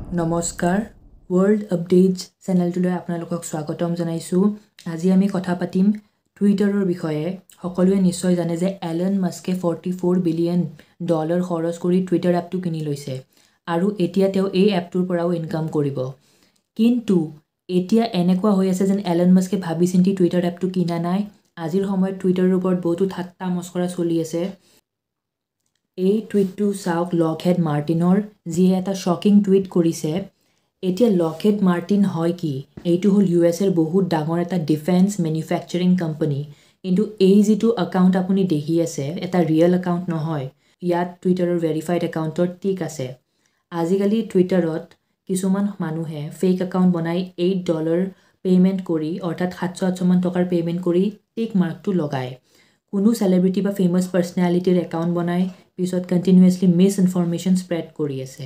নমস্কাৰ, world updates চেনেলটোলৈ আপোনালোকক স্বাগতম জনাইছোঁ। আজি আমি কথা পাতিম টুইটাৰৰ বিষয়ে। সকলোৱে নিশ্চয় জানে যে এলন মাস্কে $44 বিলিয়ন খৰচ কৰি টুইটাৰ এপটো কিনি লৈছে আৰু এতিয়া তেওঁ এই এপটোৰ পৰাও ইনকাম কৰিব। কিন্তু এতিয়া এনেকুৱা হৈ আছে যেন এলন মাস্কে ভাবি চিন্তি টুইটাৰ এপটো কিনা নাই। আজিৰ সময়ত টুইটাৰৰ ওপৰত বহুতো ঠাট্টা মস্কৰা চলি আছে। এই টুইটটো চাওক লকহেড মাৰ্টিনৰ, যিয়ে এটা শ্বকিং টুইট কৰিছে। এতিয়া লকহেড মাৰ্টিন হয় কি? এইটো হ'ল ইউ.এছ.এৰ বহুত ডাঙৰ এটা ডিফেন্স মেনুফেকচাৰিং কোম্পানী। কিন্তু এই যিটো একাউণ্ট আপুনি দেখি আছে, এটা ৰিয়েল একাউণ্ট নহয়। ইয়াত টুইটাৰৰ ভেৰিফাইড একাউণ্টৰ টিক আছে। আজিকালি টুইটাৰত কিছুমান মানুহে ফেক একাউণ্ট বনাই $8 পে'মেণ্ট কৰি, অৰ্থাৎ 700-800মান টকাৰ পে'মেণ্ট কৰি টিক মাৰ্কটো লগায়। কোনো চেলিব্ৰিটি বা ফেমাছ পাৰ্চনেলিটিৰ একাউণ্ট বনাই পিছত কণ্টিনিউৱাছলি মিছ ইনফৰমেশ্যন স্প্ৰেড কৰি আছে।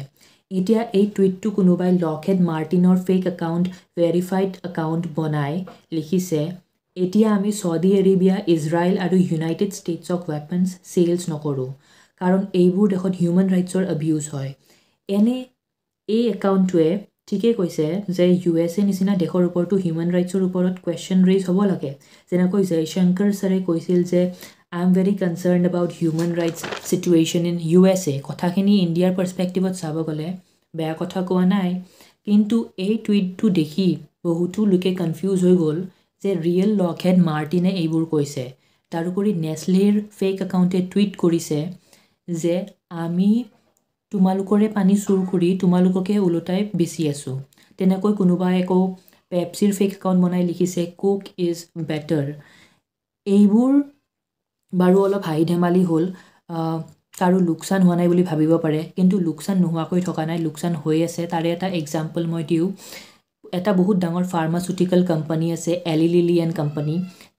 এতিয়া এই টুইটটো কোনোবাই লকহেড মাৰ্টিনৰ ফেক একাউণ্ট, ভেৰিফাইড একাউণ্ট বনাই লিখিছে, "এতিয়া আমি ছৌদি আৰেবিয়া, ইজৰাইল আৰু ইউনাইটেড ষ্টেটছক ৱেপনছ চেলছ নকৰোঁ, কাৰণ এইবোৰ দেশত হিউমেন ৰাইটছৰ এবিউজ হয়।" এনে এই একাউণ্টটোৱে ঠিকেই কৈছে যে ইউ.এছ.এ নিচিনা দেশৰ ওপৰতো হিউমেন ৰাইটছৰ ওপৰত কুৱেশ্যন ৰেইজ হ'ব লাগে। যেনেকৈ জয়শংকৰ ছাৰে কৈছিল যে "I am very concerned about human rights situation in USA." কথাখিনি ইণ্ডিয়াৰ পাৰ্চপেক্টিভত চাব গ'লে বেয়া কথা কোৱা নাই। কিন্তু এই টুইটটো দেখি বহুতো লোকে কনফিউজ হৈ গ'ল যে ৰিয়েল লকহেড মাৰ্টিনে এইবোৰ কৈছে। তাৰোপৰি নেছলেৰ ফেক একাউণ্টে টুইট কৰিছে যে আমি তোমালোকৰে পানী চুৰ কৰি তোমালোককে ওলোটাই বেচি আছোঁ। তেনেকৈ কোনোবাই আকৌ পেপচিৰ ফেক একাউণ্ট বনাই লিখিছে, "Coke is better." এইবোৰ বাৰু অলপ হাঁহি ধেমালি হ'ল, কাৰো লোকচান হোৱা নাই বুলি ভাবিব পাৰে। কিন্তু লোকচান নোহোৱাকৈ থকা নাই, লোকচান হৈ আছে। তাৰে এটা এক্সাম্পল মই দিওঁ। এটা বহুত ডাঙৰ ফাৰ্মাচিউটিকেল কোম্পানী আছে, এলি লিলি এণ্ড কোম্পানী।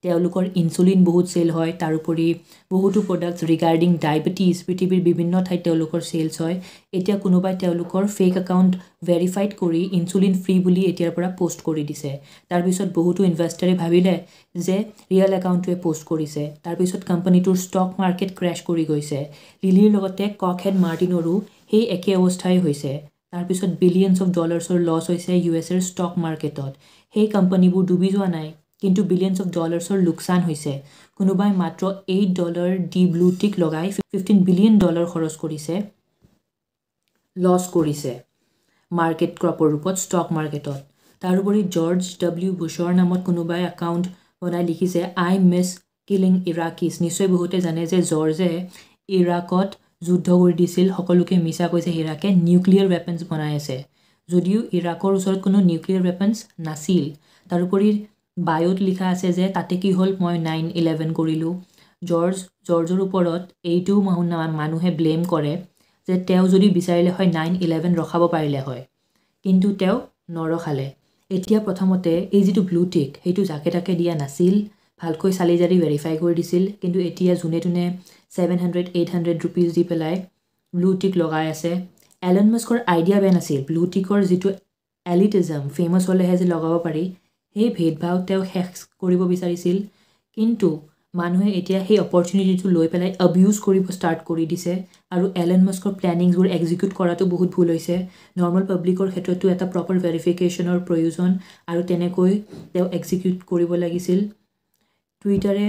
তেওঁলোকৰ ইনচুলিন বহুত চেল হয়। তাৰোপৰি বহুতো প্ৰডাক্টছ ৰিগাৰ্ডিং ডায়েবেটিছ পৃথিৱীৰ বিভিন্ন ঠাইত তেওঁলোকৰ চেলছ হয়। এতিয়া কোনোবাই তেওঁলোকৰ ফেক একাউণ্ট ভেৰিফাইড কৰি ইনচুলিন ফ্ৰী বুলি এতিয়াৰ পৰা পষ্ট কৰি দিছে। তাৰপিছত বহুতো ইনভেষ্টাৰে ভাবিলে যে ৰিয়েল একাউণ্টটোৱে পষ্ট কৰিছে। তাৰপিছত কোম্পানীটোৰ ষ্টক মাৰ্কেট ক্ৰেছ কৰি গৈছে। লিলিৰ লগতে লকহেড মাৰ্টিনৰো সেই একে অৱস্থাই হৈছে। তাৰপিছত বিলিয়নছ অফ ডলাৰ্ছৰ লছ হৈছে ইউ.এছ.এৰ ষ্টক মাৰ্কেটত। সেই কোম্পানীবোৰ ডুবি যোৱা নাই, কিন্তু বিলিয়নছ অফ ডলাৰ্ছৰ লোকচান হৈছে। কোনোবাই মাত্ৰ $8 দি ব্লু টিক লগাই $15 বিলিয়ন খৰচ কৰিছে, লছ কৰিছে মাৰ্কেট ক্ৰপৰ ৰূপত ষ্টক মাৰ্কেটত। তাৰোপৰি জৰ্জ ডব্লিউ বুছৰ নামত কোনোবাই একাউণ্ট বনাই লিখিছে, "I miss killing Iraqis." নিশ্চয় বহুতে জানে যে জৰ্জে ইৰাকত যুদ্ধ কৰি দিছিল, সকলোকে মিছা কৈছে ইৰাকে নিউক্লিয়াৰ ৱেপনছ বনাই আছে, যদিও ইৰাকৰ ওচৰত কোনো নিউক্লিয়াৰ ৱেপনছ নাছিল। তাৰোপৰি বায়'ত লিখা আছে যে তাতে কি হ'ল, মই 9/11 কৰিলোঁ। জৰ্জৰ ওপৰত এইটোও মানুহে ব্লেম কৰে যে তেওঁ যদি বিচাৰিলে হয় 9/11 ৰখাব পাৰিলে হয়, কিন্তু তেওঁ নৰখালে। এতিয়া প্ৰথমতে এই যিটো ব্লু টিক, সেইটো যাকে তাকে দিয়া নাছিল, ভালকৈ চালি জাৰি ভেৰিফাই কৰি দিছিল। কিন্তু এতিয়া যোনে তোনে 700, ₹800 দি পেলাই ব্লু টিক লগাই আছে। এলন মাস্কৰ আইডিয়া বেয়া নাছিল। ব্লু টিকৰ যিটো এলিটিজম, ফেমাছ হ'লেহে যে লগাব পাৰি, সেই ভেদভাৱ তেওঁ শেষ কৰিব বিচাৰিছিল। কিন্তু মানুহে এতিয়া সেই অপৰচুনিটিটো লৈ পেলাই এবিউজ কৰিব ষ্টাৰ্ট কৰি দিছে আৰু এলন মাস্কৰ প্লেনিংছবোৰ এক্সিকিউট কৰাটো বহুত ভুল হৈছে। নৰ্মেল পাব্লিকৰ ক্ষেত্ৰতো এটা প্ৰপাৰ ভেৰিফিকেশ্যনৰ প্ৰয়োজন আৰু তেনেকৈ তেওঁ এক্সিকিউট কৰিব লাগিছিল। টুইটাৰে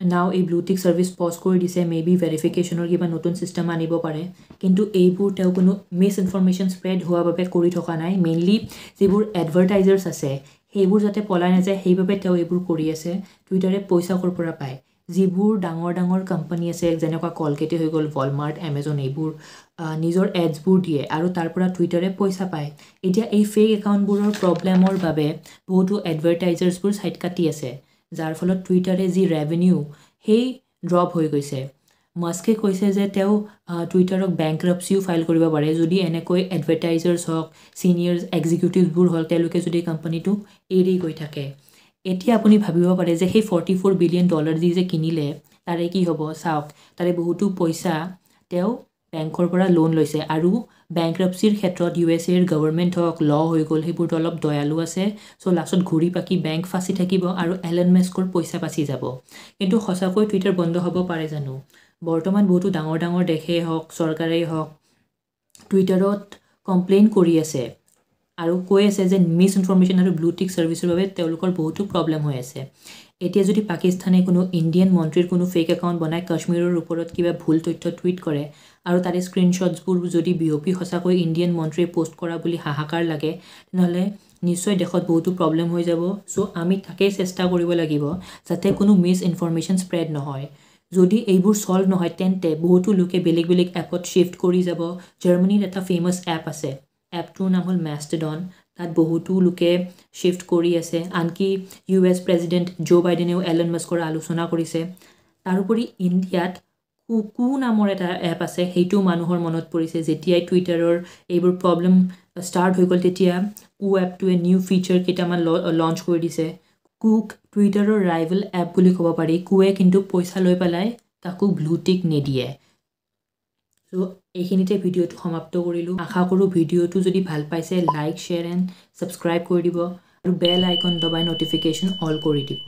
নাও এই ব্লু টিক ছাৰ্ভিচ পজ কৰি দিছে। মে বি ভেৰিফিকেশ্যনৰ কিবা নতুন ছিষ্টেম আনিব পাৰে। কিন্তু এইবোৰ তেওঁ কোনো মিছ ইনফৰমেশ্যন স্প্ৰেড হোৱাৰ বাবে কৰি থকা নাই। মেইনলি যিবোৰ এডভাৰটাইজাৰ্ছ আছে, সেইবোৰ যাতে পলাই নাযায়, সেইবাবে তেওঁ এইবোৰ কৰি আছে। টুইটাৰে পইচা ক'ৰ পৰা পায়? যিবোৰ ডাঙৰ ডাঙৰ কোম্পানী আছে, যেনেকুৱা কলগেটে হৈ গ'ল, ৱালমাৰ্ট, এমেজন, এইবোৰ নিজৰ এডছবোৰ দিয়ে আৰু তাৰ পৰা টুইটাৰে পইচা পায়। এতিয়া এই ফেক একাউণ্টবোৰৰ প্ৰব্লেমৰ বাবে বহুতো এডভাৰটাইজাৰ্ছবোৰ ছাইড কাটি আছে, যাৰ ফলত টুইটাৰে যি ৰেভিনিউ, সেই ড্ৰপ হৈ গৈছে। মাস্কে কৈছে যে তেওঁ টুইটাৰক বেংক্ৰাপচিও ফাইল কৰিব পাৰে, যদি এনেকৈ এডভাৰটাইজাৰ্ছ হওক, ছিনিয়ৰ এক্সিকিউটিভবোৰ হওক, তেওঁলোকে যদি কোম্পানীটো এৰি গৈ থাকে। এতিয়া আপুনি ভাবিব পাৰে যে সেই $44 বিলিয়ন দি যে কিনিলে, তাৰে কি হ'ব? চাওক, তাৰে বহুতো পইচা তেওঁ বেংকৰ পৰা লোন লৈছে আৰু বেংক্ৰাপচিৰ ক্ষেত্ৰত ইউ.এছ.এৰ গভৰ্ণমেণ্ট হওক, ল হৈ গ'ল, সেইবোৰতো অলপ দয়ালু আছে। চ' লাষ্টত ঘূৰি পাকি বেংক ফাঁচি থাকিব আৰু এলন মাস্কৰ পইচা বাচি যাব। কিন্তু সঁচাকৈ টুইটাৰ বন্ধ হ'ব পাৰে জানো? বৰ্তমান বহুতো ডাঙৰ ডাঙৰ দেশেই হওক, চৰকাৰেই হওক, টুইটাৰত কমপ্লেইন কৰি আছে। আৰু কৈ আছে যে মিছ ইনফৰ্মেশ্যন আৰু ব্লু টিক ছাৰ্ভিচৰ বাবে তেওঁলোকৰ বহুতো প্ৰব্লেম হৈ আছে। এতিয়া যদি পাকিস্তানে কোনো ইণ্ডিয়ান মন্ত্ৰীৰ কোনো ফেক একাউণ্ট বনাই কাশ্মীৰৰ ওপৰত কিবা ভুল তথ্য টুইট কৰে আৰু তাৰে স্ক্ৰীনশ্বটছবোৰ যদি বিয়পি সঁচাকৈ ইণ্ডিয়ান মন্ত্ৰীয়ে পষ্ট কৰা বুলি হাহাকাৰ লাগে, তেনেহ'লে নিশ্চয় দেশত বহুতো প্ৰব্লেম হৈ যাব। চ' আমি তাকেই চেষ্টা কৰিব লাগিব যাতে কোনো মিছ ইনফৰ্মেশ্যন স্প্ৰেড নহয়। যদি এইবোৰ ছল্ভ নহয়, তেন্তে বহুতো লোকে বেলেগ বেলেগ এপত শ্বিফ্ট কৰি যাব। জাৰ্মানীৰ এটা ফেমাছ এপ আছে, এপটোৰ নাম হ'ল মেষ্টেডন। তাত বহুতো লোকে শ্বিফ্ট কৰি আছে। আনকি ইউ এছ প্ৰেছিডেণ্ট জো বাইডেনেও এলন মাস্কৰ আলোচনা কৰিছে। তাৰোপৰি ইণ্ডিয়াত কু নামৰ এটা এপ আছে, সেইটো মানুহৰ মনত পৰিছে। যেতিয়াই টুইটাৰৰ এইবোৰ প্ৰব্লেম ষ্টাৰ্ট হৈ গ'ল, তেতিয়া কু এপটোৱে নিউ ফিচাৰ কেইটামান লঞ্চ কৰি দিছে। কুক টুইটাৰৰ ৰাইভেল এপ বুলি ক'ব পাৰি। কুৱে কিন্তু পইচা লৈ পেলাই কাকো ব্লু টিক নিদিয়ে। চ' এইখিনিতে ভিডিঅ'টো সমাপ্ত কৰিলোঁ। আশা কৰোঁ ভিডিঅ'টো যদি ভাল পাইছে, লাইক, শ্বেয়াৰ এণ্ড ছাবস্ক্ৰাইব কৰি দিব আৰু বেল আইকন দবাই ন'টিফিকেশ্যন অল কৰি দিব।